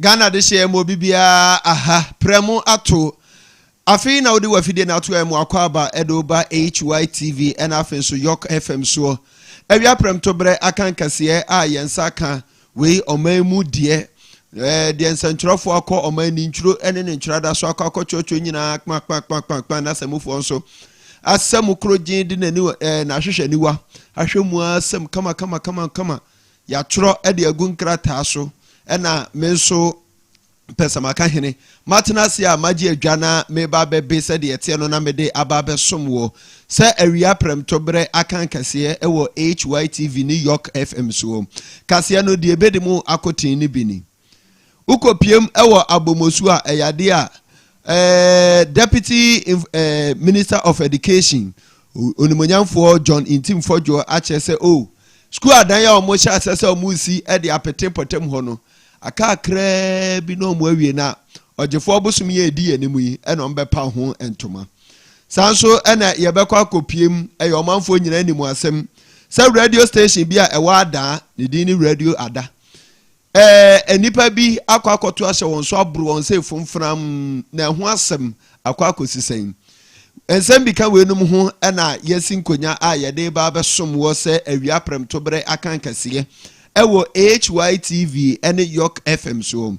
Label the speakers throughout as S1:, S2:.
S1: Ghana de hyɛ mu obi biara aha prɛmo ato. Afei na wode wafidie no ato mu akɔ aba ɛde woba HYTV ɛna afei nso York FM soɔ. Awia prɛmto berɛ aka nkɛseɛ a yɛn nsa ka wei ɔman mu deɛ deɛ nsɛntwerɛfoɔ akɔ ɔman ne ntwuro ne ne ntwerɛda so akɔ akɔtwerɛtwerɛ nyinaa kpakpakpakpa na asɛmufoɔ nso asɛm koro gyen de n'ani n'ahwehwɛ niwa ahwɛ mu asɛm kama kama kama kama yɛatwerɛ de agu nkrataa so. Ɛna me nso pɛsɛmaka hene matena ase a magye adwa na meba bɛbe sɛdeɛ ɛteɛ no na mede aba abɛsom wɔ sɛ awia prɛmto berɛ aka nkɛseɛ ɛwɔ HYTV ne York FM soɔ. Kaseɛ no deɛ ɛbɛdi mu akoten no bi ni wokɔpiem ɛwɔ Abomosu a ɛyɛ adeɛ a Deputy Minister of Education, onimonyamfoɔ John Ntim Fordjour, akyerɛ sɛ o sukuu adan a wɔn hyɛ asɛ sɛ wɔn si de apete mpɔtam hɔ no aka akraa bi na wɔn awie na ɔgyefoɔ bosom yɛ edi anim yi ɛna wɔn bɛpa ho ntoma. Saa nso ɛna yɛbɛkɔ akɔpiem ɛyɛ ɔmanfoɔ nyinaa anim asɛm sɛ radio station bi a ɛwɔ Adaa, ne din ne Radio Ada, nnipa bi akɔ akɔto ahyɛ wɔn so aboro wɔn sɛ fomfram na ɛho asɛm akɔ akɔsi sɛn. Nsɛm bi ka weinom ho ɛna yɛsi nkonnwa a yɛde ba abɛsom wɔ sɛ awia prɛmtoberɛ aka nkɛseɛ ɛwɔ HYTV ɛne York FM so.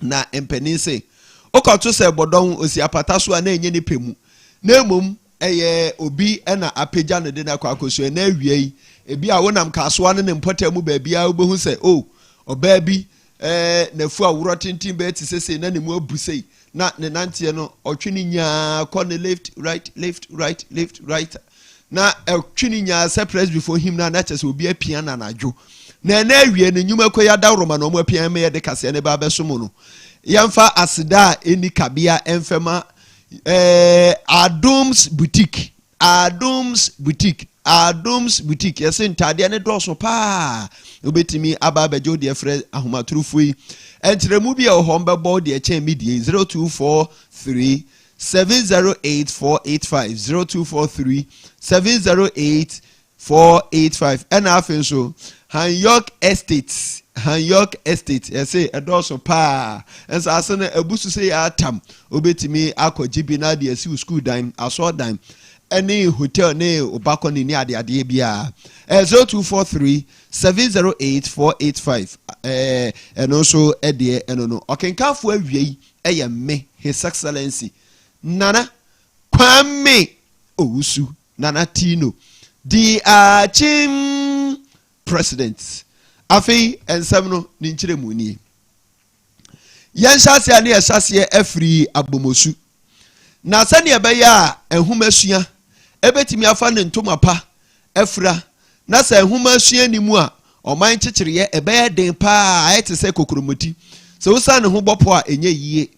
S1: Na mpanin sɛ wokɔto sɛ bɔdɔn osi apata so a na ɛnyɛ ne pɛ mu na mmom ɛyɛ obi ɛna apagya no de no akɔ akɔsua. Na awia yi ebi a wonam Kasoa no ne mpɔtam mu baabiara wobɛhu sɛ o ɔbaa bi n'afu aworɔ tenten bɛyɛ te sɛ sei na ne mu abu sei na ne nanteɛ no ɔtwe ne nyaa kɔ ne left, right, left, right, left, right na ɛtwe ne nyaa sɛ press before him na na kyerɛ sɛ obi apia na anadwo. Na ɛna awie no nnwuma kɔ yi adaworoma na ɔmo apia ma yɛde kaseɛ ne ba abɛso mu no. Yɛmfa aseda a ɛni kabea ɛmfɛma Adoms Boutique, Adoms Boutique, Adoms Boutique. Yɛsɛ ntadeɛ ne dɔɔso paa, wobɛtumi aba abɛgye wo deɛ. Frɛ ahomatorofoɔ yi, ɛnkyerɛmu bi a ɛwɔ hɔ mbɛbɔ deɛ kyɛn mi deɛ 0243 708 485, 0243 708 485. Ɛna afei nso Hanyok Estate, Hanyok Estate, yɛsɛ ɛdɔɔso paa, nsaase no abusu sɛ yɛ atam, wobɛtumi akɔgye bi na de asi wo school dan, asɔɔ dan ɛne hotel ne balcony ne adeadeɛ biara. 0243 708 485. Ɛno nso ɛdeɛ ɛno no ɔkenkanfoɔ awie yi ɛyɛ me, His Excellency Nana Kwame Owusu, Nana Tino, the Akyem President. Afei nsɛm no ne nkyerɛ nie. Yɛnhyɛ aseɛ a ne yɛhyɛ aseɛ afiri Abomosu na sɛnea ɛbɛyɛ a nhoma sua ɛbɛtumi afa ne ntoma pa afira na sɛ nhoma sua ni mu a ɔman kyekyereɛ ɛbɛyɛ den paa. Ayɛ te sɛ kokromoti sɛ wosan ne ho bɔ po a ɛnyɛ yie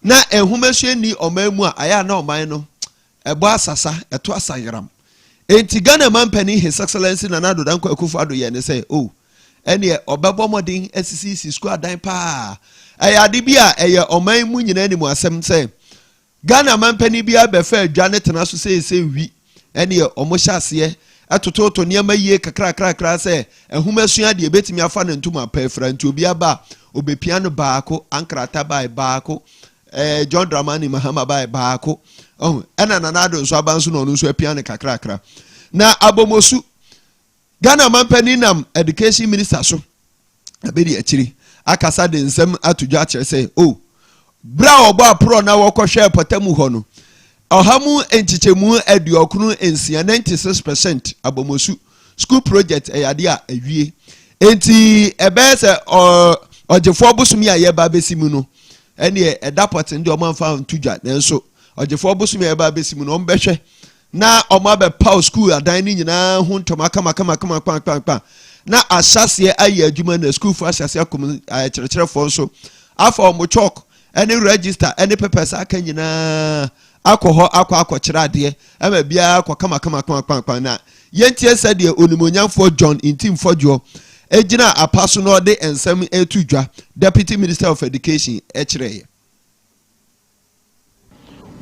S1: na nhoma sua ni ɔman mu a ayɛ a na ɔman no ɛbɔ asasa ɛto asayeram. Enti Ghana mampanin, His Excellency Nana Addo Dankwa Akufo Addo, yɛ ne sɛ o ɛneɛ ɔbɛbɔ mmɔden asisisi sukuu adan paa. Ɛyɛ ade bi a ɛyɛ ɔman mu nyinaa anim asɛm sɛ Ghana mampanin bi abɛfɛ adwa ne tena so sɛ wi ɛneɛ ɔmo hyɛ aseɛ ɛtototo nneɛma yie kakrakrakra sɛ ɛhoma sua deɛ ebɛtumi afa ne ntoma pɛ afira. Nti obi aba a obepia no baako, ankrata baa baako, John Dramani Mahama baa baako ɔho, ɛna Nana Addo nso aba nso na ɔno nso apia no kakrakra. Na Abomosu Ghana mampanin nam Education Minister so abɛdi akyiri akasa de nsɛm ato dwa akyerɛ sɛ o bere a ɔbɔ aporɔ na wɔkɔhwɛ pɔtamu hɔ no, 96%, 96%, Abomosu school project ɛyɛ adeɛ a awie. Nti ɛbɛyɛ sɛ ɔgyefoɔ bosom yi a yɛba abɛsi mu no, ɛneɛ ɛda pɔten deɛ ɔmo amfa nto dwa, nanso ɔgyefoɔ bosom yi a yɛba abɛsi mu no, ɔmo bɛhwɛ na ɔmo abɛpaw school adan no nyinaa ho ntɔma kama kama kama kpankpankpan na ahyɛseɛ ayɛ adwuma na sukuufoɔ ahyɛseɛ akɔm, akyerɛkyerɛfoɔ nso afa ɔmo chalk ɛne register ɛne papers aka nyinaa akɔ hɔ akɔ akɔkyerɛ adeɛ ɛma biara akɔ kama kama kama kpankpan. Na yɛntie sɛdeɛ onimonyamfoɔ John Ntim Fordjour egyina apa so na ɔde nsɛm etu dwa, Deputy Minister of Education, ɛkyerɛ yɛ.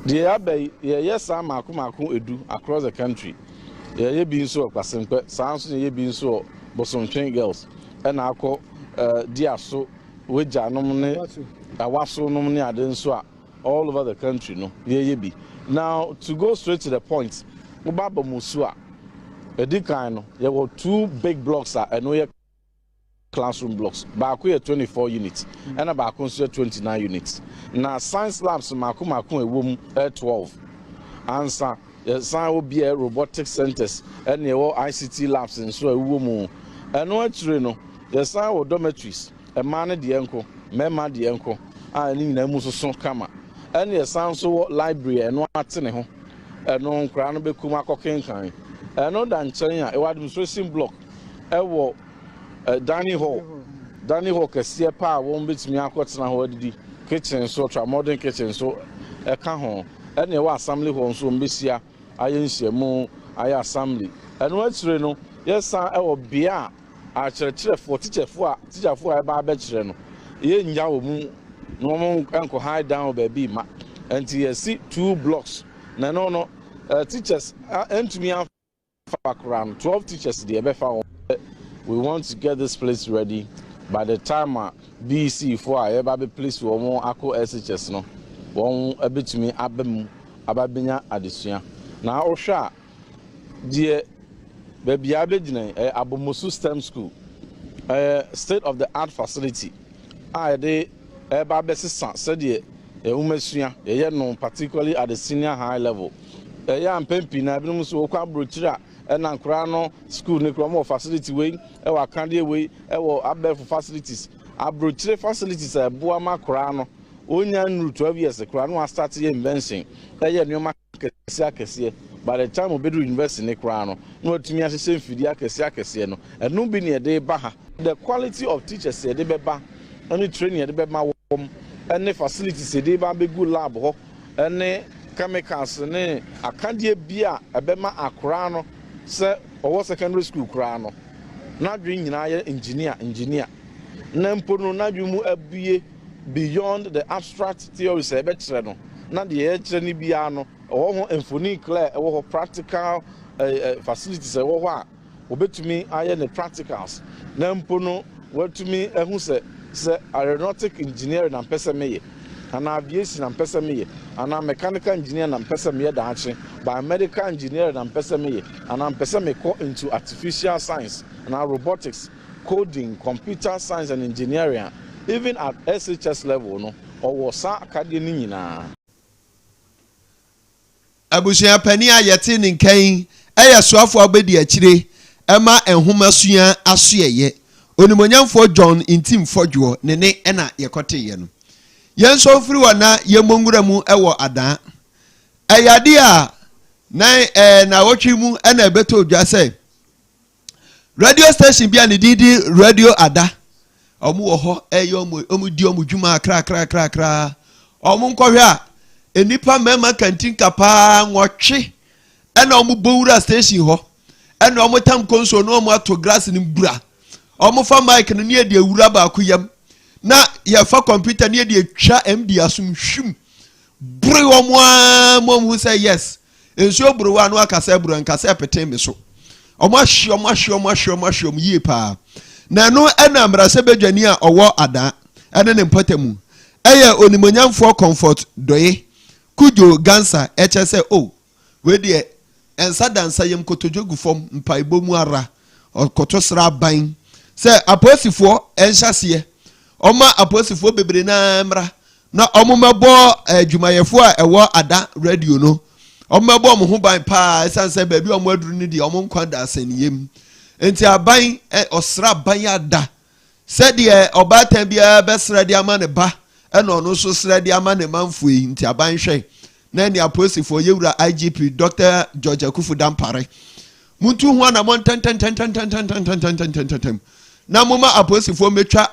S2: Deɛ aba yi, yɛyɛ saa mako mako 10 across the country. Yɛyɛ bi nso wɔ Kwasempɛ, saa nso yɛyɛ bi nso wɔ Bosontwe Girls, ɛna akɔ Diaso. Wagya nom ne Awaso nom ne ade nso a all over the country no yɛyɛ bi. Now to go straight to the point, woba Bamusu a, ɛdi kan no yɛwɔ two big blocks a ɛno yɛ classroom blocks. Baako yɛ 24 units ɛna baako nso yɛ 29 units. Na science labs mako mako a ɛwɔ mu ɛyɛ 12. Ansa yɛsan wɔ bi a ɛyɛ robotic centers ɛna ɛwɔ ICT labs nso a ɛwɔ mu. Ɛno akyire no yɛsan wɔ dormitories, mmaa no deɛ nko, mmarima deɛ nko a ne nyinaa mu soso kama. Ɛna yɛsan nso wɔ library a ɛno ate ne ho, ɛno nkwadaa no bɛkɔ mu akɔkenkan. Ɛno da nkyɛn a ɛwɔ administration block ɛwɔ dining hall, dining hall kɛseɛ paa a wɔn bɛtumi akɔtena hɔ adidi, kitchen nso, ultra modern kitchen nso ɛka ho. Ɛna ɛwɔ assembly hall nso wɔn bɛhyia ayɛ nhyiamu, ayɛ assembly. Ɛno akyire no yɛsan ɛwɔ bea a akyerɛkyerɛfoɔ, teacherfoɔ a teacherfoɔ a ɛba abɛkyerɛ no, yɛnnya wɔn mu na wɔn nkɔ hide down wɔ baabi ma nti yɛsi two blocks. Na ɛno no teachers ntumi afa koraa no, 12 teachers deɛ ɛbɛfa wɔn. We want to get this place ready by the time a BECE foɔ a yɛba bɛ place wɔn akɔ SHS no, wɔn bɛtumi aba mu aba bɛnya adesua. Na wohwɛ a deɛ baabi a abɛgyina yi ɛyɛ Abomosu STEM School. Ɛyɛ state of the art facility a yɛde ɛreba abɛsesa sɛdeɛ nwomasua yɛyɛ no, particularly at the senior high level. Ɛyɛ a mpɛn pii na ebinom nso wɔkɔ aburokyire a ɛna nkoraa no school ne koraa wɔn wɔ facility wei, ɛwɔ akadeɛ wei, ɛwɔ abɛɛfo facilities, aburokyire facilities a ɛboa ma koraa no onya nnuru 12 years koraa no start yɛ invention, ɛyɛ nneɛma akɛseɛ akɛseɛ. By the time obɛduru university ne koraa no na watumi ahyehyɛ mfidie akɛseɛ akɛseɛ no. Ɛno bi ne yɛde ba ha. The quality of teachers yɛde bɛba, ɛne training yɛde bɛma wɔm, ɛne facilities yɛde ba abɛgu lab hɔ, ɛne chemicals ne akadeɛ bi a ɛbɛma akoraa no sɛ ɔwɔ secondary school koraa no n'adwene nyinaa yɛ engineer engineer, na mpo no n'adwene mu abue beyond the abstract theories a ɛbɛkyerɛ no. Na deɛ yɛkyerɛ no biara no ɛwɔ ho mfoni clear, ɛwɔ hɔ practical facilities ɛwɔ hɔ a wɔbɛtumi ayɛ ne practicals, na mpo no wɔatumi ahu sɛ aeronautic engineering na mpɛ sɛ meyɛ, anaa aviation na mpɛ sɛ meyɛ, anaa mechanical engineer na mpɛ sɛ meyɛ daakye, biomedical engineering na mpɛ sɛ meyɛ, anaa mpɛ sɛ mekɔ into artificial science anaa robotics, coding, computer science and engineering a, even at SHS level no ɔwɔ saa akadeɛ no nyinaa.
S1: Abusua panin a yɛte ne nkan ɛyɛ soafoɔ a wobɛdi akyire ɛma nhomasua asoɛyɛ, Onimonyamfoɔ John Ntim Fordjour ne ne ɛna yɛkɔteeɛ no. Yɛn nso mfiri hɔ na yɛmmɔ nwura mu ɛwɔ Adaa. Ɛyɛ adeɛ a na nawɔtwe mu ɛna ɛbɛtɔ dwa sɛ radio station bi a ne din di Radio Ada, ɔmo wɔ hɔ ɛyɛ ɔmo di ɔmo dwuma krakrakrakra. Ɔmo nkɔhwɛ a, nnipa mmarima kantinka paa 8 ɛna ɔmo bɔ wura station hɔ, ɛna ɔmo tam console na ɔmo ato glass no bura. Ɔmo fa mic no ne yɛde awura baako yam, na yɛfa computer ne yɛde atwa MD asom hwim bere wɔn aa mo ɔmo sɛ yes, nsuo buru wa no akasa buru nkasa pete mi so. Ɔmo ahye ɔmo, ahye ɔmo, ahye ɔmo, ahye ɔmo yie paa. Na ɛno ɛna mmarahyɛbadwani a ɔwɔ Adaa ɛne ne mpɔtamu ɛyɛ Onimonyamfoɔ Comfort Dɔye Kudwo Gansa ɛkyɛ sɛ o wei deɛ nsa dansa yam kotodwe gu fam mpaebɔ mu ara ɔkɔtɔ sra aban sɛ apolisifoɔ ɛnhyɛ aseɛ ɔma apolisifoɔ bebree naa mmra na ɔmo mɛbɔ adwumayɛfoɔ a ɛwɔ Ada Radio no, ɔmo mɛbɔ ɔmo ho ban paa, ɛsiane sɛ baabi a ɔmo aduru no deɛ ɔmo nkwa da asɛnniɛ nti aban ɔsra aban ada sɛdeɛ ɔbaatan biara bɛsrɛ de ama ne ba, ɛna ɔno nso srɛ de ama ne manfoɔ yi. Nti aban hwɛ na ɛne apolisifoɔ, yɛwura IGP Dr George Akufu Dampare, muntu ho anammɔ ntɛntɛntɛntɛntɛntɛntɛntɛntɛntɛm na moma apolisifoɔ mɛtwa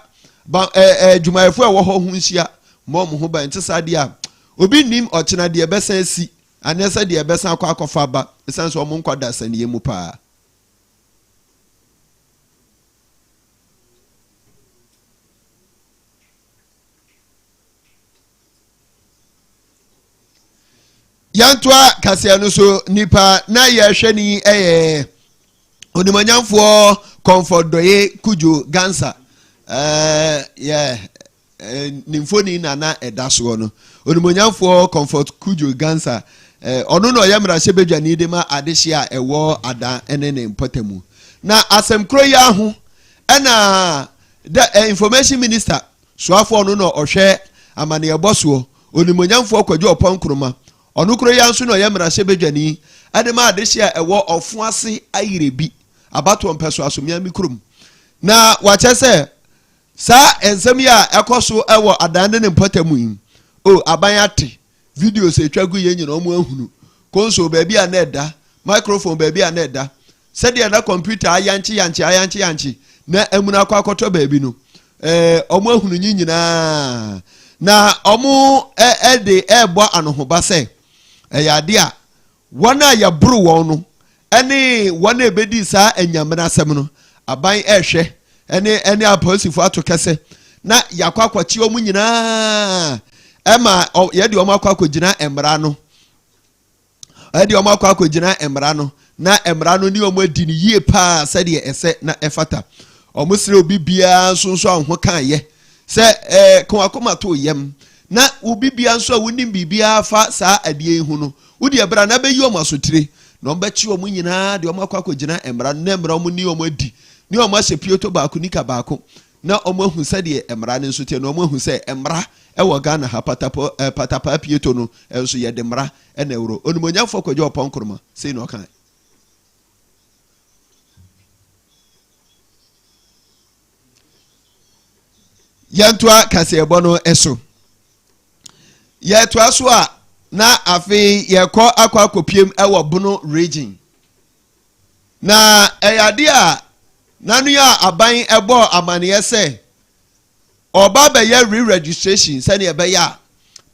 S1: ba ɛɛ adwumayɛfoɔ a ɛwɔ hɔ ho nhyia ma ɔmo ho ban. Nti saa deɛ a obi nim ɔkyena deɛ ɛbɛsan asi anaasɛ deɛ ɛbɛsan akɔ akɔfa aba, ɛsiane sɛ ɔmo nkɔ da asɛnniɛ mu paa. Yɛntoa kaseɛ no so. Nipa na yɛhwɛ ni ɛyɛ Onimonyamfoɔ Comfort Dɔye Kudwo Gansa. Yɛ ne mfoni na na ɛda soɔ no. Onimonyamfoɔ Comfort Kudjo Gansa, ɔno na ɔyɛ mmarahyɛbadwani de ma adehye a ɛwɔ Ada ne ne mpɔtamu. Na asɛm koro yi ara ho ɛna the information minister soafoɔ no na ɔhwɛ amaneɛbɔ soɔ, Onimonyamfoɔ Kwadwo Ɔpɔn Nkrumah, ɔno koro yi ara nso na ɔyɛ mmarahyɛbadwani de ma adehye a ɛwɔ Ɔfoase Ayirebi abatoɔ mpɛsoaso Miami kurom. Na wakyɛ sɛ saa nsɛm yi a ɛkɔ so wɔ adan ne ne mpɔtam yi, o aban ate, videos a ɛtwa gu yɛn nyinaa wɔn ahunu, console baabi a na ɛda, microphone baabi a na ɛda, sɛdeɛ na kɔmputa ayankye-yankye ayankye-yankye na amuna akɔ akɔtɔ baabi no, ɛɛ wɔn ahunu nyi nyinaa na wɔn ɛde ɛrebɔ anohoba sɛ ɛyɛ adeɛ a wɔn a yɛboro wɔn no ne wɔn a ɛbɛdi saa anyamena asɛm no, aban ɛrehwɛ ɛne ɛne apolisifoɔ ato kɛsɛ na yɛakɔ akɔkye wɔn nyinaa ɛma yɛde wɔn akɔ akɔgyina mmara no ɛde wɔn akɔ akɔgyina mmara no na mmara no ne wɔn adi no yie paa sɛdeɛ ɛsɛ na ɛfata. Wɔn srɛ obi biara nso nso a ho kaayɛ sɛ ɛɛ ka wakoma to yam na obi biara nso a wonim biribiara fa saa adeɛ yi ho no, wodeɛ bra na bɛyi wɔn asotire na wɔn bɛkye wɔn nyinaa de wɔn akɔ akɔgyina mmara no na mmara wɔn ne wɔn adi ne wɔn ahyɛ pioto baako nika baako na wɔn ahu sɛdeɛ mmara no nso teɛ na wɔn ahu sɛ mmara ɛwɔ Ghana ha patapɔ ɛɛ patapaa pieto no nso yɛde mmara ɛna ɛworo. Onimonyamfoɔ Kwadwo Ɔpɔn Nkrumah sei na ɔkae. Yɛntoa kaseɛbɔ no so. Yɛtoa so a na afei yɛkɔ akɔ akɔpiem wɔ Bono region. Na ɛyɛ adeɛ a n'ano a aban ɛbɔɔ amaneɛ sɛ Ɔreba abɛyɛ re-registration sɛnea ɛbɛyɛ a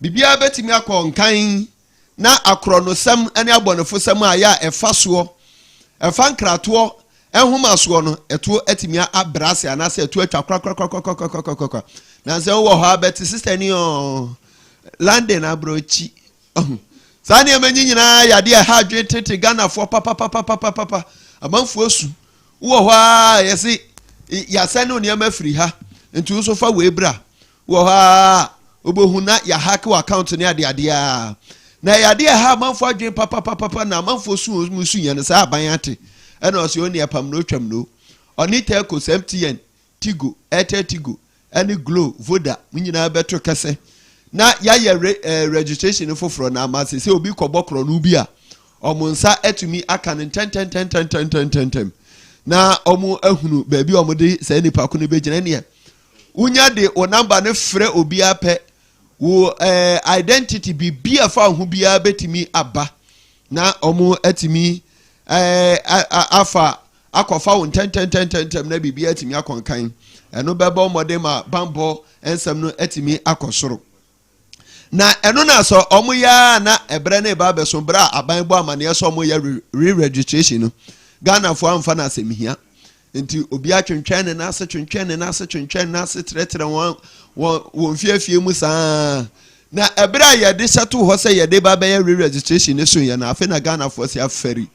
S1: biribiara bɛtumi akɔ nkan na akorɔnosɛm ne abɔnefosɛm a ɛyɛ a ɛfa soɔ, ɛfa nkratoɔ nhoma soɔ no, ɛto atumi abrɛ ase anaasɛ ɛto atwa korakorakorakorakorakorakora. Nansɛ wowɔ hɔ a bɛte sista ni ɔɔ London aborɔkyi. Saa nneɛma nyi nyinaa yɛ adeɛ a ɛha adwene tete Ghanafoɔ papapapapapapa. Amanfoɔ su Wowɔ hɔ ara yɛse yɛasɛne wo nneɛma firi ha nti wo nso fa wei bra. Wowɔ hɔ ara wobɛhu na yɛahake wɔ account ne adeadeɛ a. Na ɛyɛ adeɛ a ɛha amanfoɔ adwene papapapapa na amanfoɔ su wɔn su yɛ no saa aban ate. Ɛna ɔse ɔni ɛpam no otwam no. Ɔne Telcos, MTN, Tigo, Airtel Tigo, ne Glo, Voda, mo nyinaa bɛto kɛsɛ na yɛayɛ re, eh, registration no foforɔ na ama sɛ sɛ obi kɔbɔ korɔno bi a, wɔn nsa atumi aka no ntɛntɛntɛntɛntɛntɛntɛm na wɔn ahunu baabi a wɔde saa nipa ko no bɛgyina neɛ wonya de wo namba no frɛ obiara pɛ wo eh, identity biribi a fa ho biara bɛtumi aba na wɔn atumi eh, afa akɔfa wo ntɛntɛntɛntɛntɛm na biribi atumi akɔ nkan. Ɛno bɛbɔ mmɔden ma bammɔ nsɛm no atumi akɔ soro. Na ɛno na sɛ wɔn yɛ a na ɛbrɛ no reba abɛso berɛ a aban bɔ amaneɛ sɛ wɔn yɛ re-registration no, Ghanafoɔ amfa no asɛm hia. Nti obi atwentwɛn ne nan ase twentwɛn ne nan ase twentwɛn ne nan ase trɛtrɛ wɔn wɔn wɔn fiefie mu saa. Na ɛberɛ a yɛde hyɛ to hɔ sɛ yɛde ba bɛyɛ re-registration no so yɛ no afei na Ghanafoɔ si afɛri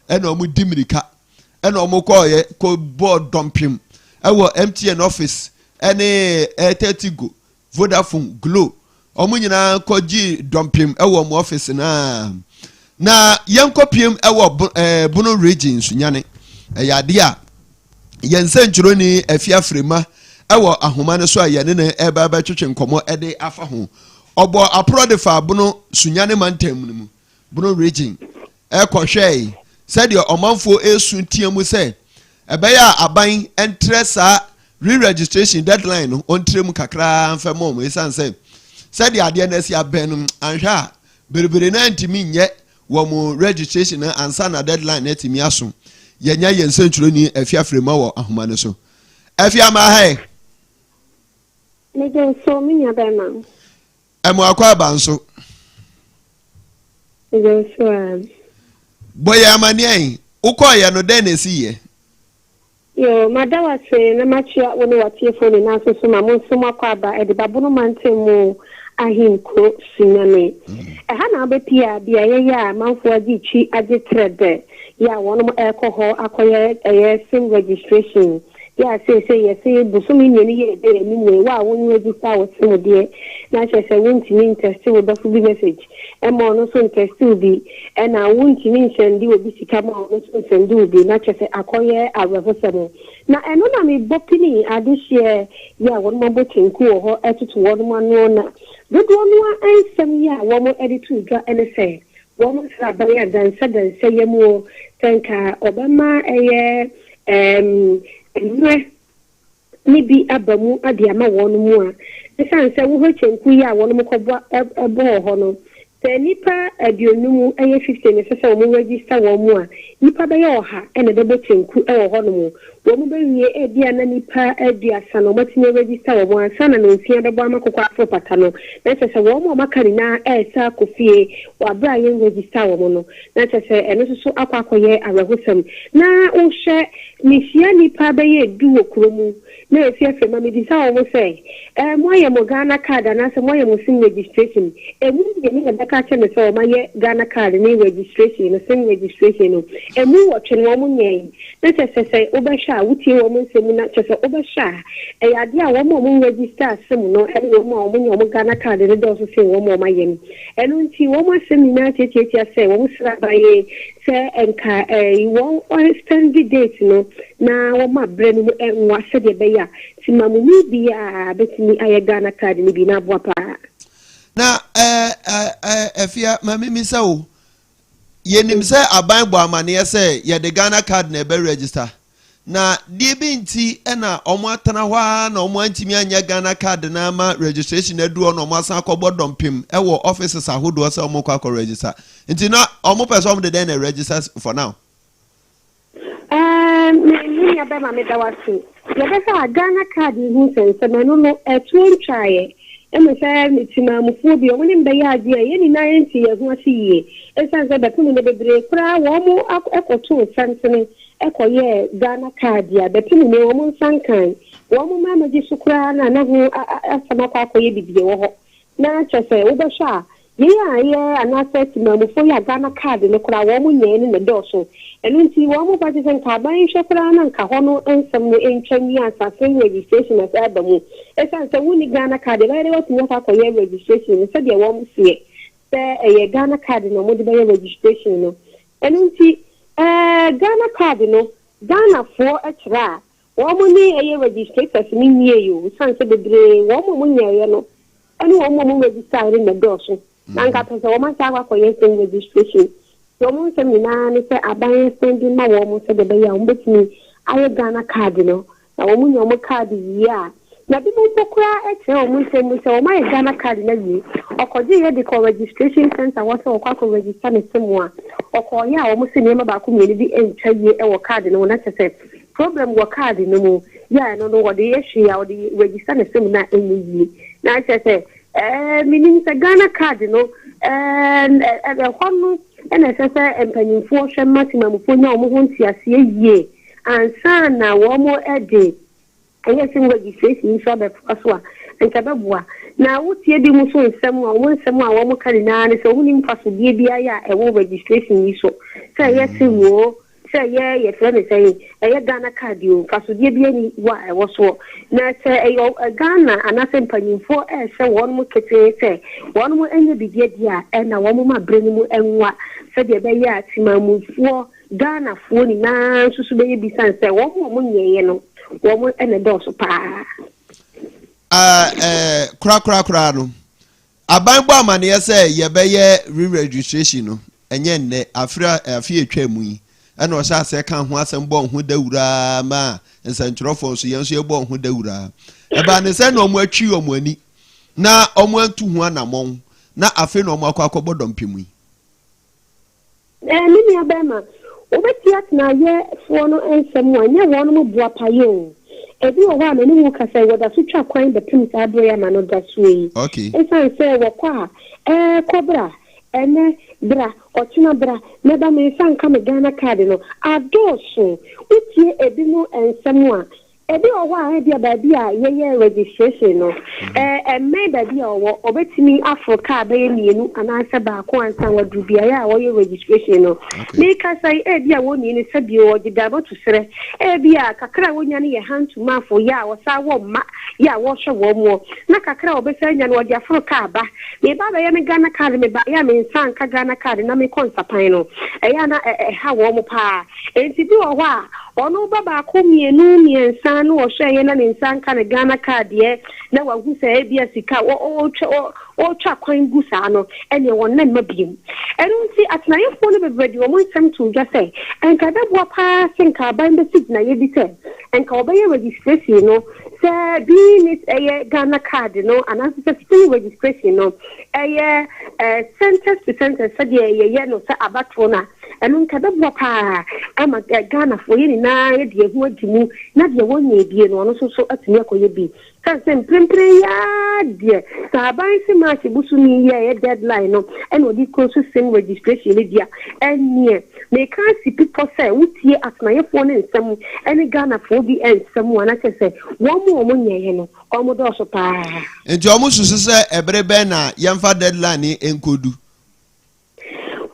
S1: ɛna wɔn di mirika ɛna wɔn kɔɔyɛ kɔ bɔɔ dɔmpem ɛwɔ MTN office ɛne Airtel Tigo, Vodafone, Glo wɔn nyinaa kɔ gye dɔmpem ɛwɔ wɔn office naa na yɛn kɔ piem ɛwɔ ɛɛ Bono region Sunyane ɛyɛ adeɛ a yɛn nsɛntwerɛni Afia Frema ɛwɔ ahoma no so a yɛne no ɛba bɛtwetwe nkɔmɔ ɛde afa ho ɔbɔ aporɔ de fa Bono Sunyane mantam no mu Bono region kɔhwɛe sɛdeɛ ɔmanfoɔ resu tea mu sɛ ɛbɛyɛ a aban ntrɛ saa re-registration deadline no ɔntrɛ mu kakraa mfɛ mɔ wɔn ɛsiane sɛ sɛdeɛ adeɛ no asi abɛn no anhwɛ a berebere no antumi nyɛ wɔn registration no ansa na deadline no atumi aso. Yɛnya yɛn nsɛntwerɛni Afia Frema wɔ ahoma no so. Afia ma ha ɛ.
S3: Megye so, me nua bɛrima.
S1: Ɛmo akwaaba nso.
S3: Megye wo so aa.
S1: Bɔ yɛn amaneɛ yi, wokɔɔyɛ no dɛn na ɛsiiɛ?
S3: Yoo, mada wo ase na makyea wo ne w'atiefoɔ nyinaa nso so ma mo nso mo akwaaba de ba Bono mantam mu ahenkuro Sunyani. Ɛha na wobɛpie a beaeɛ yi a amanfoɔ agye twi agye trɛ dɛ yɛ a wɔnom ɛrekɔ hɔ akɔyɛ ɛyɛ sim registration. Yɛ a seesei yɛse bosome mmienu yi a ɛda yɛn anim yi, wo a wo register wo sim deɛ, na kyerɛ sɛ wontumi ntɛste wo dɔfo bi message mma ɔno nso ntɛste wo bi, ɛna wontumi nsɛnde obi sika ma ɔno nso nsɛnde wo bi, na kyerɛ sɛ akɔyɛ awerɛhosɛm. Na ɛno na mebɔ pini adehyeɛ yi a wɔnom abɔ kyenku wɔ hɔ toto wɔnom ano, na dodoɔ no ara nsɛm yi a wɔde to dwa ne sɛ, Wɔn nsraban a dansɛdansɛ yɛ mu o, sɛ nka ɔbɛma ɛyɛ ɛɛm mmerɛ ne bi aba mu de ama wɔn mu a, ɛsiane sɛ wohwɛ kyenku yi a wɔn kɔbɔ bɔɔ hɔ no, sɛ nnipa aduonum ɛyɛ 50 na ɛsɛ sɛ wɔn register wɔn mu a, nnipa bɛyɛ ɔha na ɛbɛbɔ kyenku wɔ hɔ nom. Wɔn bɛwie ebia na nnipa aduasa na wɔatumi aregister wɔn ansa na nonsia bɛbɔ ama kɔkɔ aforo pata no. Na kyerɛ sɛ wɔn a wɔaka nyinaa resa akɔ fie wɔ aberɛ a yɛnregister wɔn no. Na kyerɛ sɛ ɛno nso so akɔ akɔyɛ awerɛhosɛm. Na wohwɛ, mehyia nnipa bɛyɛ du wɔ kuro mu na ɛfi afei ma mebisa wɔn sɛ, eh, moayɛ mo Ghana card anaasɛ moayɛ mo sim registration? Ɛmu mmienu na ɛbɛka akyerɛ me sɛ wɔayɛ Ghana card ne registration no, sim registration no. Ɛmu nwɔtwe no wɔn nyɛe. Na kyerɛ sɛ sɛ wobɛhwɛ a, wotie wɔn nsɛm mu na kyerɛ sɛ wobɛhwɛ a, ɛyɛ adeɛ a wɔn a wɔn register sim no ne wɔn a wɔnyɛ wɔn Ghana card no dɔɔso sen wɔn a wɔayɛ no. Ɛno nti wɔn asɛm nyinaa tiatiatia sɛ wɔn srɛ aban yi sɛ nka wɔn extend date no na wɔma berɛ no mu nwa sɛdeɛ ɛbɛyɛ a temamuni biara bɛtumi ayɛ Ghana card no bi na aboa paa.
S1: Na ɛɛ Afia, ma memmisa wo, Yɛnim sɛ aban bɔ amaneɛ sɛ yɛde Ghana card na ɛbɛ register. Na deɛ bi nti na wɔn atena hɔ ara na wɔn antumi anyɛ Ghana card no ama registration adu hɔ na wɔn asan akɔbɔ dɔmpem wɔ offices ahodoɔ sɛ wɔn kɔ akɔ register. Nti na wɔn pɛ sɛ wɔn de dɛn na register for now?
S3: Ɛɛ me me nua bɛma meda wo ase. Yɛbɛhwɛ a Ghana card yi ho nsɛnsɛm ɛno no ɛtoɔ ntwaeɛ. Ɛne sɛ me temaamufoɔ bi wɔn ne me bɛyɛ adwene a yɛn nyinaa yɛnte yɛn ho ase yie. Ɛsiane sɛ bɛpem nnɛ bebree koraa wɔn kɔtoo santene kɔyɛɛ Ghana card a bɛpem nnɛ wɔn nsa nkae. Wɔn mmarima gye so koraa no a na ho asɛm akɔ akɔyɛ bibie wɔ hɔ. Na kyerɛ sɛ wobɛhwɛ a, yei a ɛyɛ anaasɛ temammufoɔ yi a Ghana card no koraa wɔn nyɛɛ no na ɛdɔɔso. Ɛno nti wɔn ba kyerɛ sɛ nka aban nhwɛ koraa na nka hɔ no nsɛm no ntwa nwie ansa same registration asan aba mu. Ɛsiane sɛ wonni Ghana card ɛbɛyɛ dɛ woatumi akɔ akɔyɛ registration no sɛdeɛ wɔn seɛ sɛ ɛyɛ Ghana card na wɔde bɛyɛ registration no. Ɛno nti ɛɛ Ghana card no Ghanafoɔ kyerɛ a Wɔn ne ɛyɛ registrators no nwiei o, esiane sɛ bebree wɔn a wɔnyɛeɛ no ne wɔn a wɔn registaeɛ no na ɛdɔɔso. Na anka pɛ sɛ wɔn asan akɔ akɔyɛ same registration. Nti wɔn nsɛm nyinaa ne sɛ aban extend mma wɔn sɛdeɛ ɛbɛyɛ a wɔbɛtumi ayɛ Ghana card no. Na wɔn nya wɔn card wie a, na binom mpo koraa kyerɛ wɔn nsɛm mu sɛ wɔn ayɛ Ghana card no awie, ɔkɔgyeeɛ de kɔɔ registration centre hɔ sɛ ɔkɔ akɔ register ne sim a, ɔkɔeɛ a wɔn se nneɛma baako mmienu bi ntwa yie wɔ card no ho na kyerɛ sɛ Problem wɔ card no mu yɛ a ɛno no wɔde yɛ hwee a wɔde register ne sim no a ɛnyɛ yie na kyerɛ sɛ ɛɛ menim sɛ Ghana card no ɛɛ ɛhɔ no ɛna ɛsɛ sɛ mpanyinfoɔ hwɛ ma temamufoɔ nya wɔn ho nteaseɛ yie ansa na wɔn ɛde ɛyɛ sim registration nso abɛtoa so a nka ɛbɛboa na wotie bi mu so nsɛm a wɔn nsɛm a wɔn ka nyinaa ne sɛ wɔn nim mfasodeɛ biara a ɛwɔ registration yi so sɛ ɛyɛ sim o Sɛ ɛyɛ yɛfrɛ no sɛn, ɛyɛ Ghana card o, mfasodeɛ biara nni hɔ a ɛwɔ soɔ. Na sɛ ɛyɛ Ghana anaasɛ mpanyinfoɔ ɛrehyɛ wɔn ketee sɛ wɔn nyɛ biribi adi a, ɛna wɔn ma berɛ no mu nwa sɛdeɛ ɛbɛyɛ a temanmufoɔ, Ghanafoɔ nyinaa nso so bɛyɛ bi sane sɛ wɔn a wɔnyɛeɛ no wɔn na ɛdɔɔso paa.
S1: Ɛɛ korakorakora no, Aban bɔ amaneɛ sɛ yɛbɛyɛ re-registration no, ɛnyɛ nnɛ, afere a afe a ɛtwaa mu yi ɛna ɔhyɛ aseɛ kaa ho asɛm bɔɔ ho dawuro ara maa nsɛntwerɛfoɔ nso yɛn nso yɛbɔɔ ho dawuro ara. Ɛbaa ne sɛ na wɔn atwi wɔn ani na wɔn antu ho anammɔn na afei na wɔn akɔ akɔbɔ dɔmpem yi.
S3: Ɛɛ, me nua bɛrima, wobɛtie atenaeɛfoɔ no nsɛm a, nyɛ wɔnom boapayɛ o. Ebi wɔ hɔ a me ne wo kasa yi, wɔda so twa kwan bɛpem saa berɛ yi ama no da soɔ yi. Esiane sɛ wɔkɔ a, ɛɛ, kɔ bra, ɛnnɛ bra, ɔkyena bra, mɛba me nsa nka me Ghana card no, adɔɔso. Wotie ebinom nsɛm a. Ebi wɔ hɔ a ebia baabi a yɛyɛ registration no, ɛmmɛn baabi a ɔwɔ. Ɔbɛtumi aforo kaa bɛyɛ mmienu anaasɛ baako ansa waduru beaeɛ a wɔyɛ registration no. Merekasa yi, ebia wɔnni no sɛ bio, ɔgye dama to serɛ. Ebia kakra a wɔnya no yɛ hantumafo, yɛ a wɔsan wɔ mma yɛ a wɔrehwɛ wɔn moɔ, na kakra a wɔbɛsan anya no wɔde aforo kaa ba. Mereba abɛyɛ me Ghana card, mebaeɛ a me nsa anka Ghana card na mekɔ nsapan no, ɛyɛ a na ɛha wɔn paa. Enti bi wɔ hɔ a, ɔno ba baako, mmienu, mmiɛnsa na ɔhwɛeɛ na ne nsa nka ne Ghana card deɛ, na wahu sɛ ebia sika a ɔretwa ɔretwa kwan gu saa no, ɛnneɛ wɔn mma biom. Ɛno nti, atenaeɛfoɔ no bebree de wɔn nsɛm too dwa sɛ, nka ɛbɛboa pa ara sɛ nka aban bɛsi gyinaeɛ bi sɛ nka wɔbɛyɛ registration no sɛ being it ɛyɛ Ghana card no anaasɛ sɛ free registration no ɛyɛ centers to centers sɛdeɛ yɛyɛ no sɛ abatoɔ no a, Ɛno nka ɛbɛboa paa ama Ghanafoɔ yɛn nyinaa yɛde yɛn ho agye mu na deɛ wɔnyɛɛ bie no ɔno nso so atumi akɔyɛ bi. Sane sɛ mprempren yi ara deɛ sɛ aban se March bosome yi a ɛyɛ deadline no na ɔde close sim registration no di a, ɛnneɛ meka asi pi pɔ sɛ wotie atenaeɛfoɔ no nsɛm ne Ghanafoɔ bi nsɛm a na kyerɛ sɛ wɔn a wɔnyɛeɛ no wɔdɔɔso paa.
S1: Nti wɔsusu sɛ ɛbere bɛn na yɛmfa deadline yi nkɔdu?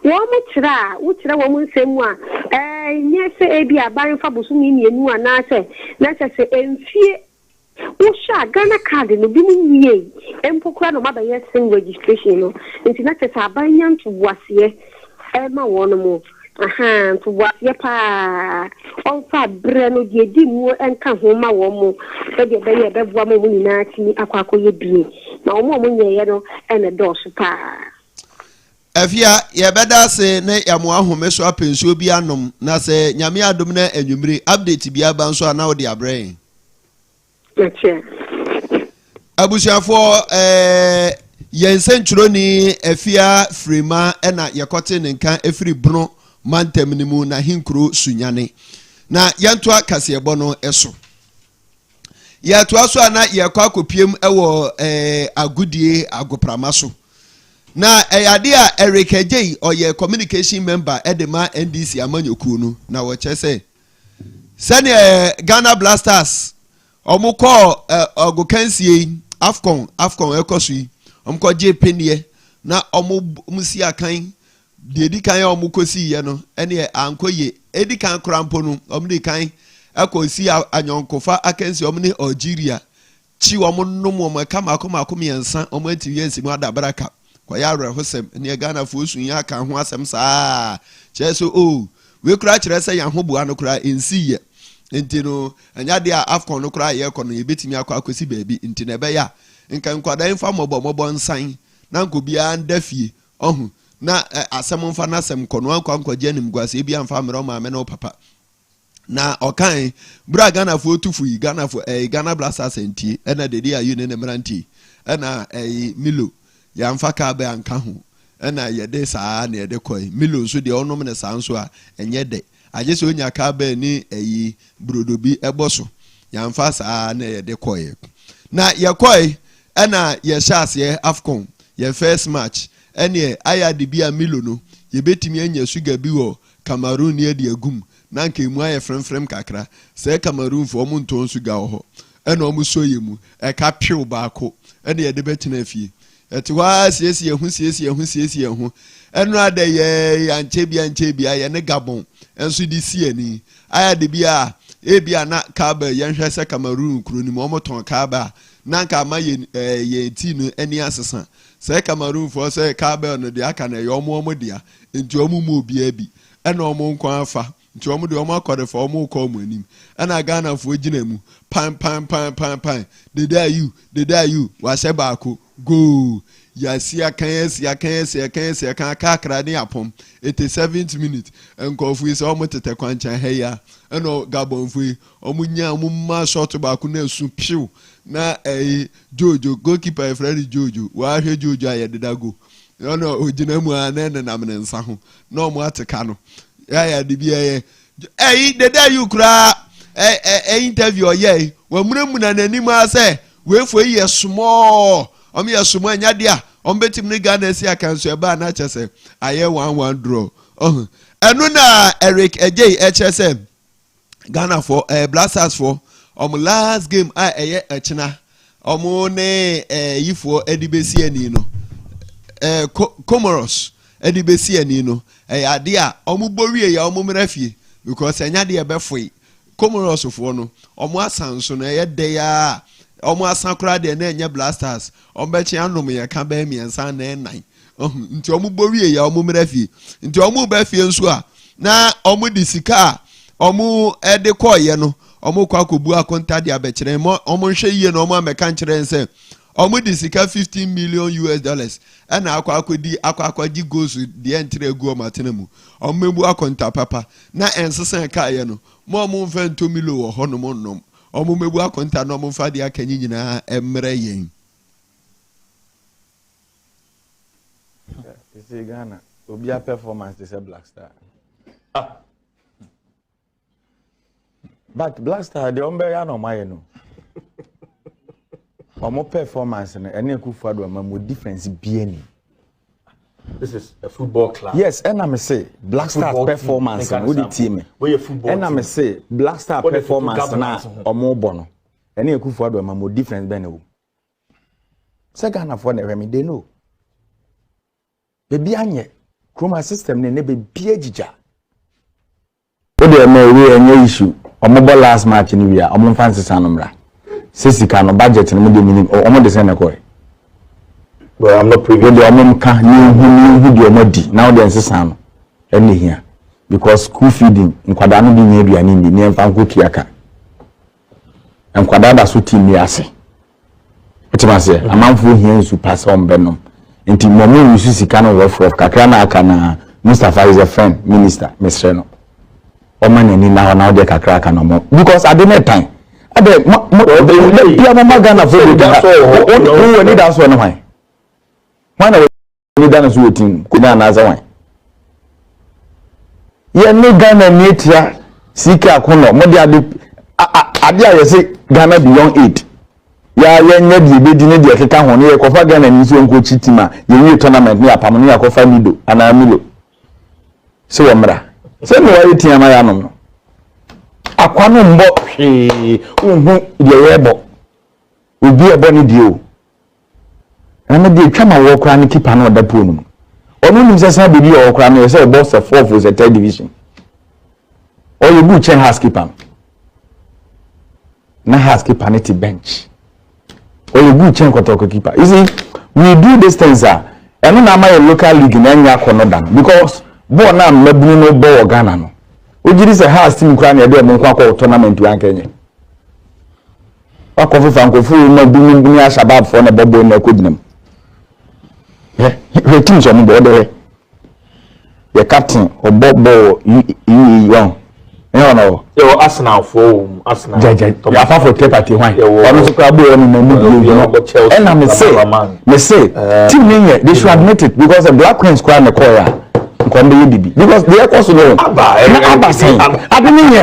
S3: Wɔkyerɛ a, wokyerɛ wɔn nsɛm mu a, ɛnyɛ sɛ ebia aban mfa bosome mmienu anaasɛ na kyerɛ sɛ mfie. Wohwɛ a, Ghana card no, binom nwiei mpo koraa na wɔabɛyɛ sim registration no. Nti na kyerɛ sɛ aban nya ntoboaseɛ ma wɔn. Ahaa, ntoboaseɛ paa. Ɔmfa berɛ no deɛ ɛdi mu nka ho ma wɔn sɛdeɛ ɛbɛyɛ a ɛbɛboa ma wɔn nyinaa atumi akɔ akɔyɛ bie. Na wɔn a wɔnyɛeɛ no na ɛdɔɔso paa.
S1: Afia, yɛbɛda ase ne yɛamoa ahome so apɛ nsuo bi anom, na sɛ Nyame adom na anwummere update bi aba nso a na wode abrɛ yɛn.
S3: Makyɛ.
S1: Abusuafoɔ, eh, yɛn nsɛntwerɛni Afia Firima na yɛkɔte ne nka ɛfiri Bono mantam no mu n'ahenkuro Sunyani. Na yɛntoa kaseɛbɔ no so. Yɛtoa so a na yɛkɔ akɔpiem wɔ eh, agodie agoprama so. Na ɛyɛ adeɛ a Eric Agyei ɔyɛ communication member de ma NDC amanyɔkuo no na wɔkyerɛ sɛ sɛdeɛ Ghana Blasters wɔn kɔɔ eh, agokansie yi AFCON AFCON ɛkɔ so yi wɔn kɔgye peneɛ na wɔn si akan Deɛ ɛdi kan a wɔkɔsiiɛ no, ɛneɛ ankɔ yie. Ɛdi kan koraa mpo no, wɔde kan kɔsii ayɔnkofa akansie, wɔn ne Algeria kyi wɔn nom wɔn ɛka mmaako mmaako mmiɛnsa, wɔn antumi ansi mu adabraka. Kɔyɛ awerɛhosɛm, ɛneɛ Ghanafoɔ su yi aka ho asɛm saa, kyerɛ sɛ oh, wei koraa kyerɛ sɛ yɛn ahoboa no koraa ɛnsiiɛ. Nti no, ɛnyɛ adeɛ a AFCON no koraa a yɛrekɔ no yɛbɛtumi akɔ akɔsi baabi, nti na ɛbɛyɛ a nka nkwadaa yi mfa mmɔbɔ mmɔbɔ nsan na nka obiara nda fie. Ɔho, na ɛ, asɛm mfa n'asɛm nkɔ, na wankɔ ankɔgye animguaseɛ bi amfa ammrɛ wo maame ne wo papa. Na ɔkae, berɛ a Ghanafoɔ tu fo yi, Ghanafoɔ, ɛyi, Ghana Black Stars antie, ɛna Dede Ayew ne ne mmeranteɛ yi, ɛna ɛyi, Milo, yɛamfa kaa bɛ anka ho, ɛna yɛde saa na yɛde kɔe. Milo nso deɛ ɔnom no saa nso a, ɛnyɛ dɛ. Agye sɛ ɔnya kaa bɛ ne ɛyi, brodo bi ɛbɔ so. Yɛamfa saa na yɛde kɔeɛ. Na yɛkɔe, Ɛna yɛhyɛ aseɛ Afcon yɛn first match ɛneɛ ayɛ ade bi a Milo no yɛbɛtumi anya sugar bi wɔ Cameroon ne adi agum na anka ɛmu ayɛ fremfrem kakra sɛɛ Cameroon foɔ ɔmo ntɔn sugar wɔ hɔ ɛna ɔmo sɔ yɛ mu ɛka pew baako ɛna yɛde bɛtena fie yɛte hɔ ara siesie yɛn ho siesie yɛn ho siesie yɛn ho ɛnora dɛ yɛɛ ankyɛ bi ankyɛ bi a yɛne Gabon nso de si ani ayɛ ade bi a ebi a na cowbell yɛnhwɛ sɛ Cameroon kuro no mu ɔmo tɔn cowbell a Na anka ama yɛn ɛɛ yɛn tea no ani asesa. Sɛɛ Cameroonfoɔ sɛ cowbell no deɛ aka no ɛyɛ wɔn wɔn dea, nti wɔn mmu obiara bi. Ɛna wɔn nko ara fa, nti wɔn deɛ wɔn akɔre fa, wɔn rekɔ wɔn anim. Ɛna Ghanafoɔ gyina mu, pan pan pan pan pan, dede ayew, dede ayew, wahyɛ baako, goal. Yɛasi akan asi akan asi akan asi akan aka akra ne apɔm. 87th minute, nkurɔfoɔ yi sɛ wɔn tetɛ kwankyɛn ha yi a, ɛna Gabonfoɔ yi, Ɔmo nyaa ɔmo maa shot baako na ɛsu pyew na ɛyi Jojo goalkeeper yɛfrɛ no Jojo wahwɛ Jojo a yɛdeda go ɔna ogyina mu a na ɛnenam ne nsa ho na ɔmo ate ka no yɛayɛ ade bi ɛyɛ ɛyi deda yi koraa ɛ ɛ interview ɔyɛ yi wamunamuna n'anim ara sɛ weefo yi yɛ small ɔmo yɛ small ɛnya deɛ a ɔmo bɛtumi ne Ghana asi akanso ɛbaa na kyɛ sɛ ayɛ 1-1 draw ɔho ɛno na Eric Adjei ɛkyerɛ sɛ Ghanafoɔ ɛɛ eh, Black Stars foɔ Wɔn last game a ɛyɛ ɛkyena wɔn ne ɛyifoɔ ɛde bɛsi ani no, Comoros ɛde bɛsi ani no, ɛyɛ adeɛ a wɔn bɔ wie yɛ wɔn mmerɛ fie because ɛnya deɛ ɛbɛfoe. Comoros foɔ no, wɔn asa nso no ɛyɛ dɛ a wɔn asa koraa deɛ na ɛnyɛ Black Stars wɔn bɛkye anom yɛ ka bɛyɛ mmiɛnsa na ɛnan. Nti wɔn bɔ wie yɛ wɔn mmerɛ fie. Nti wɔn bɛ fie nso a na wɔn de sika a wɔn de kɔɔyɛ no, wɔn kɔ akɔbu akonta de abɛkyerɛ mo. Wɔn nhwɛ yie na wɔn amɛka nkyerɛ sɛ wɔn de sika $15 million ɛna akɔ akɔdi akɔ akɔgye goals deɛ nkyerɛ egu wɔn atena mu. Wɔn mɛbu akonta papa na ɛnsesa kaayɛ no mo a wɔn mfa ntɔ Milo wɔ hɔnom nnom. Wɔn mɛbu akonta na wɔn mfa deɛ aka nyi nyinaa mmerɛ yɛn.
S2: Sɛ Ghana obiara performance te sɛ Black Star. Ah. But Black Star deɛ, ɔmo bɛyɛ na ɔmo ayɛ no, ɔmo performance no ɛne Akufo Addo ama mo difference bie ni.
S4: This is a football club.
S2: Yes, ɛna me se Black Star performance no, wode tie me, ɛna me se Black Star performance na ɔmo bɔ no ɛne Akufo Addo ama mo difference bɛn na ɛwɔ sɛ Ghanafoɔ na ɛhwɛ me, they know beebi anyɛ kuroma system ne ne beebi agyigya. O deɛ, ɛmɛ ewe ɛnyɛ issue. Ɔmo bɔ last match ni wia, ɔmo nfa nsesa no mmra sɛ sika no budget no mo de minim ɔmo de sɛ ne kɔɛ.
S4: Well, I'm not privy.
S2: O deɛ, ɔmo nka ne ehu ne ehu deɛ ɔmo adi na o deɛ nsesa no ɛna ehia because school feeding, nkwadaa no bi nyɛ aduane ndi ne yɛn nfa nkɔ tua ka. Nkwadaa da so ti mi ase, wote ma seɛ, amanfoɔ hia nsu pa sɛ ɔmo bɛnom. Nti mo ɔmo yusu sika no rough rough kakra na aka na Mustapha is a friend minister, mesrɛ no, ɔma n'ani na hɔ na ɔde kakra aka na ɔmo because ade ne tan ade mo mo bia mo ma Ghana fo bi ha wo wo ani da so ne hwan hwan na wani da no so wɔ team ko na anaasɛ hwan yɛ ne Ghana ni etia sika akɔnɔ mo de ade ade a yɛsɛ Ghana beyond aid ya yɛnyɛ deɛ ebedi ne deɛ ɛkeka ho ne yɛkɔfa Ghana ni nso nkɔkyi team a yɛwie tournament ne yɛapam ne yɛakɔfa Nido anaa Milo sɛ wɔ mmra sɛ ne wayɛ tia ma yɛanom no akwa no mbɔ hwee, wohu deɛ yɛrebɔ obi ɛbɔ ne deɛ o ɛno deɛ twa ma wɔ koraa ne keeper no ɔda pool no mu. Ɔno nim sɛ san baabi a ɔwɔ koraa no yɛ sɛ ɔbɔ sɛ fourth o sɛ third division. Ɔyɛ good kyɛn Hearts keeper no na Hearts keeper no te bench. Ɔyɛ good kyɛn Kɔtɔkɔ keeper. You see, we do these things a ɛno na ama yɛ local league na ɛnyɛ akɔ no da no because bɔɔl na mmabunu no bɔ wɔ Ghana no, ogyiri sɛ Hearts team koraa na yɛde ɔmo nko akɔ tournament wa nkɛnyɛ wakɔ fefa nkɔfo yi ma bi ne Ashabab foɔ na ɛbɔ bɔɔl na ɛkɔ gyina mu. Hwɛ hwɛ teams ɔmo bɔ ɔde hwɛ yɛ captain ɔbɔ bɔɔl UAE wɔn ɛyɛ ɔno wɔ.
S4: Yɛwɔ Arsenal foɔ wɔ mu, Arsenal.
S2: Gyagya afa for third party hwan ɔno nso koraa bɔɔl no na mu bi ewu no. Ɛna me se team ne yɛ, they should admit it because the Black Queens koraa na ɛkɔɔ yɛ a nkɔm bɛyɛ bibi because deɛ ɛkɔ so no na aba sɛn ade ne yɛ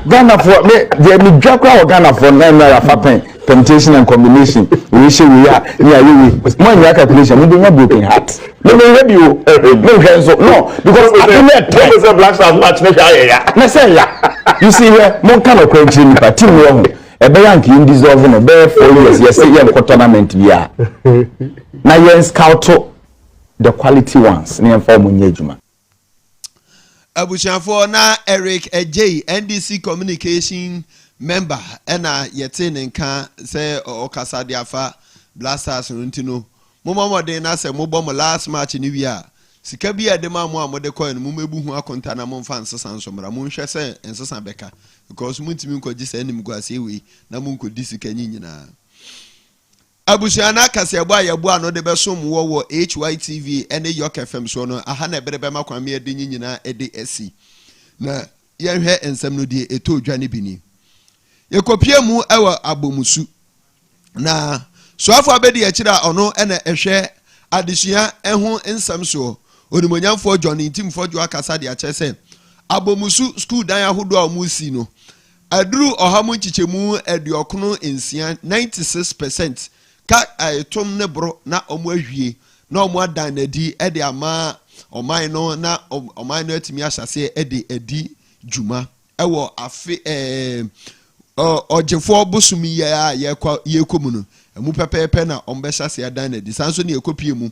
S2: Ghanafoɔ me deɛ me dwa koraa wɔ Ghanafoɔ na ɛna yafa pɛn permutation and combination wei hyɛ wei a ne ayɛ wei mo anya calculation mo bɛ nya broken heart. Me nhwɛ bi o, me nhwɛ nso no because ade ne ɛtɛ.
S4: Mo sɛ Black Stars match ne hwɛ ayɛ ya.
S2: Na sɛ ya, you see, hwɛ, mo nka no kora nkyerɛ nipa team no ho ɛbɛyɛ anka yɛn dissolve no bɛyɛ 4 years, yɛsɛ yɛn nkɔ tournament bi a na yɛn scout the quality ones na yɛn fa wɔn nyɛ adwuma.
S1: Abusuafoɔ, na Eric Ejei, NDC communication member, ɛna yɛte ne nka sɛ ɔkasa de afa Black Stars no. Nti no mommɔ mmɔden na sɛ mobɔ mo last match no wie a, sika bi a ɛde ma mo a mode kɔɛ no, mommɛbu ho akonta na momfa nsesa nso mmra. Monhwɛ sɛ nsesa bɛka because montumi nkɔgye saa animguaseɛ wei na monkɔdi sika nyi nyinaa. Abusua no akaseɛbɔ a yɛboa ano de bɛsom wɔ HYTV ne York FM soɔ no aha na ɛbere bɛma kwan me yɛde nyi nyinaa de asi na yɛnhwɛ nsɛm no deɛ ɛtɔ dwa no bi ni. Yɛkɔpie mu wɔ Abomusu na soafo abɛdi akyire a ɔno ɛna ɛhwɛ adesua ho nsɛm soɔ, Onimonyamfoɔ John Ntim Fordjour, akasa de akyerɛ sɛ Abomusu school dan ahodoɔ a wɔn si no aduru 96%, 96% ka ɛtom ne boro na wɔn awie na wɔn adan n'adi de ama ɔman no na ɔman no atumi ahyɛ aseɛ de adi dwuma ɛwɔ afe. Ɔgyefoɔ bosom yi a yɛkɔ yɛkɔ mu no, ɛmu pɛpɛɛpɛ na wɔn bɛhyɛ ase adan n'adi. Saa nso ne yɛkɔ mu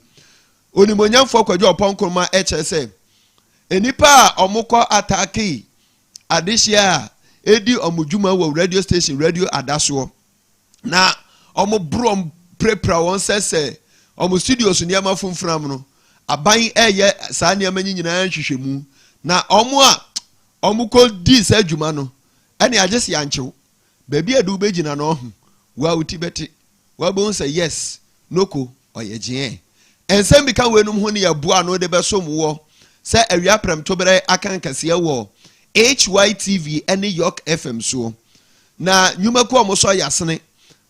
S1: onimonyamfoɔ Kwadwo Oppong Nkrumah ɛkyerɛ sɛ nnipa a wɔkɔ attack adehyeɛ a ɛdi wɔn dwuma wɔ radio station Radio Adasoɔ na wɔn boro wɔn pirapira wɔn sɛ wɔn studios nneɛma funfunam no, aban ɛyɛ saa nneɛma yi nyinaa nhwehwɛmu na wɔn a wɔn kɔ di saa adwuma no ɛne agye si ankyew baabi a de wobɛgyina no ɔho wa wo ti bɛte wabɛhu sɛ yes, noko ɔyɛ gyeɛ. Nsɛm bi ka weinom ho ne yɛboa no de bɛsom wɔ sɛ awia prɛmtoberɛ aka nkɛseɛ wɔ HYTV ne York FM soɔ na nnwumakuo a wɔsɔ yɛasene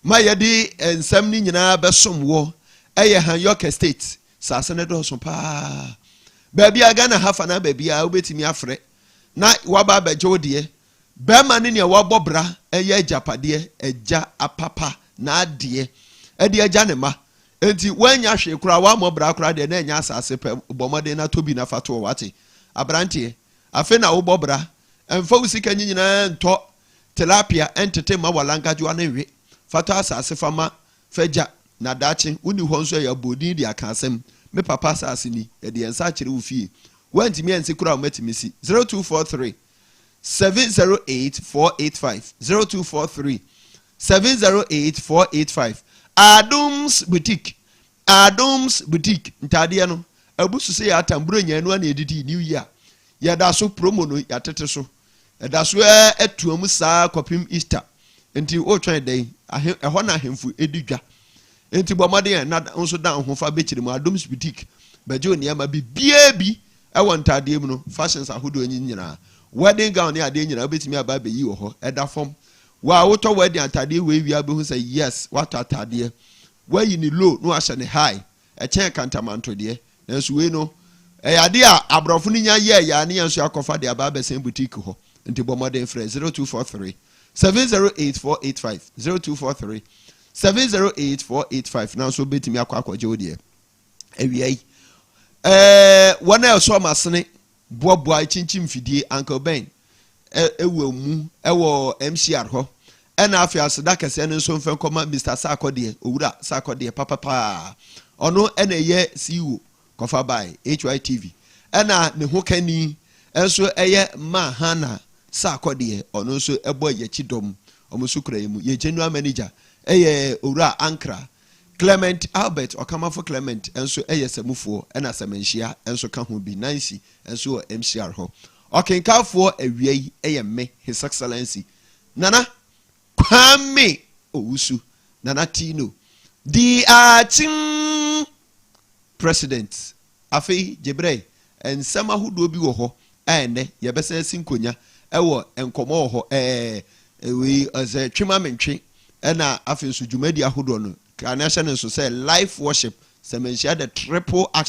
S1: ma yɛde nsɛm no nyinaa bɛsom wɔ ɛyɛ Han York Estate. Saase no dɔɔso paa baabi a Ghana ha fa na baabi a wobɛtumi afrɛ na waba abɛgye wo deɛ. Bɛrima ne nea wabɔ bra ɛyɛ agyapadeɛ, agya apapa n'adeɛ ɛde agya ne ma nti woanya hwee koraa, woammɔ bra koraa deɛ na ɛnya asase pɛ, bɔ mmɔden na tɔ bi na fa toɔ. Wate, aberanteɛ, afei na wobɔ bra, ɛmfa wo sika nyi nyinaa ntɔ tilapia ɛntete ma walankadwoa ne nwe. Fa tɔ asase fa ma fa gya na daakye woni hɔ nso ɛyɛ abɔdin de aka asɛm, me papa asase ni, yɛde yɛn nsa akyerɛ wo fie. Woantumi ansi koraa a, wɔmatumi si. 0243 708 485, 0243 708 485. Adoms Boutique, Adoms Boutique, ntadeɛ no abusu sɛ yɛ atam buro nya no ana yɛdidi New Year. Yɛda so promo no, yɛatete so, ɛda so ɛtoa mu saa kɔpem Easter. Nti wotwɛn dɛn? Ɛhɔ na ahemfo ɛdi dwa. Nti bɔ mmɔden a na nso da ho fa bɛkyerɛ mu. Adoms Boutique bɛgye wo nneɛma bibiaa bi ɛwɔ ntadeɛ mu no, fashions ahodoɔ nyi nyinaa, wedding gown ne adeɛ nyinaa wobɛtumi aba abɛyi wɔ hɔ. Ɛda fam wa wotɔ wedding atadeɛ wei wia, bɛhu sɛ yes, watɔ atadeɛ, wayi ne low na wahyɛ ne high, ɛkyɛn kantamanto deɛ. Nanso wei no ɛyɛ adeɛ a aborɔfo no nya yɛɛ yɛ ne yɛn nso akɔfa de aba abɛsɛn boutique hɔ. Nti bɔ mmɔden frɛ 0243 708 485, 0243 708 485, nanso wobɛtumi akɔ akɔgye wo deɛ. Awia yi wɔn a ɛsɔ ɔmo asene boaboa kyinkyim fidie, Uncle Ben ɛwɔ mu ɛwɔ MCR hɔ. Ɛna afei aseda kɛseɛ no nso mfɛn kɔma Mr Sarkodie, Owura Sarkodie papapaa. Ɔno ɛna ɛyɛ CEO kɔfa by HYTV, ɛna ne ho kani nso ɛyɛ Mahana Sarkodie. Ɔno nso ɛbɔ yɛkyi dɔm, ɔmo nso kura yi mu. Yɛ general manager ɛyɛ Owura Ankra Clement Albert Ɔkamafo. Clement nso ɛyɛ sɛmufoɔ, ɛna sɛmɛnhyia nso ka ho bi. Nancy nso wɔ MCR hɔ. Ɔkenkafoɔ awia yi ɛyɛ me, His Excellency Nana Kwame Owusu, Nana Tino, the akyem president. Afei gyebrɛ nsɛm ahodoɔ bi wɔ hɔ a ɛnɛ yɛbɛsan asi nkonnwa ɛwɔ nkɔmɔ wɔ hɔ. Wei ɛsɛ twema mentwe. Ɛna afei nso dwumadi ahodoɔ no kane ahyɛ ne nso sɛ live worship sɛmɛnhyia, the triple action.